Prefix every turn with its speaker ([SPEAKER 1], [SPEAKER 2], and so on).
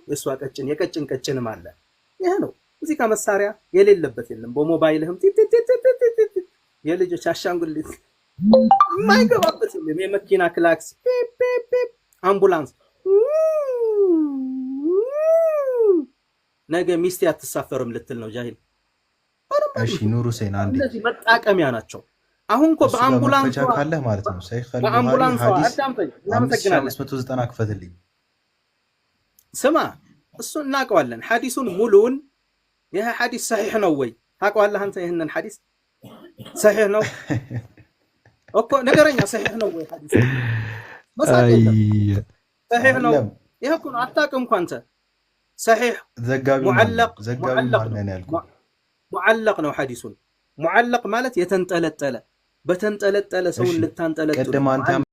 [SPEAKER 1] የእሷ ቀጭን የቀጭን ቀጭንም አለ። ይህ ነው ሙዚቃ መሳሪያ የሌለበት የለም። በሞባይልህም ቲቲቲቲቲቲ የልጆች አሻንጉሊት የማይገባበት የለም። የመኪና ክላክስ ፒፕ ፒፕ ፒፕ፣ አምቡላንስ፣ ነገ ሚስቴ አትሳፈርም ልትል ነው ጃሂል።
[SPEAKER 2] እሺ ኑር ሁሴን አንዴ።
[SPEAKER 1] እነዚህ መጣቀሚያ ናቸው። አሁን እኮ
[SPEAKER 2] እሱ ጋር መክፈቻ
[SPEAKER 1] በአምቡላንሷ
[SPEAKER 2] ካለህ ማለት ነው ሰሂህ አልቡኻሪ
[SPEAKER 1] በአምቡላንሷ
[SPEAKER 2] ሐዲስ
[SPEAKER 1] አዳምጠኝ፣ እናመሰግናለን።
[SPEAKER 2] 5590 ክፈትልኝ።
[SPEAKER 1] ስማ እሱ እናውቀዋለን። ሐዲሱን ሙሉውን ይህ ሐዲስ ሰሒሕ ነው ወይ ታውቀዋለህ አንተ? ይህንን ሐዲስ ሰሒሕ ነው እኮ ንገረኛ። ሰሒሕ ነው ወይ ሐዲሱ? መሳቅ
[SPEAKER 2] አይ
[SPEAKER 1] የለም። ሰሒሕ ነው።
[SPEAKER 2] አይደለም።
[SPEAKER 1] ይህ እኮ ነው። አታውቅም እኮ አንተ። ሰሒሕ
[SPEAKER 2] ዘጋቢው ማን ነው?
[SPEAKER 1] ሙዓለቅ
[SPEAKER 2] ዘጋቢው
[SPEAKER 1] ሙዓለቅ
[SPEAKER 2] ማን
[SPEAKER 1] ነው።
[SPEAKER 2] ነው ያልኩህ?
[SPEAKER 1] ሙዓለቅ ነው ሐዲሱን። ሙዓለቅ ማለት የተንጠለጠለ፣ በተንጠለጠለ ሰውን
[SPEAKER 2] እሺ
[SPEAKER 1] ልታንጠለጥሉ
[SPEAKER 2] ቅድም አንተ
[SPEAKER 1] ሙዓለቅ።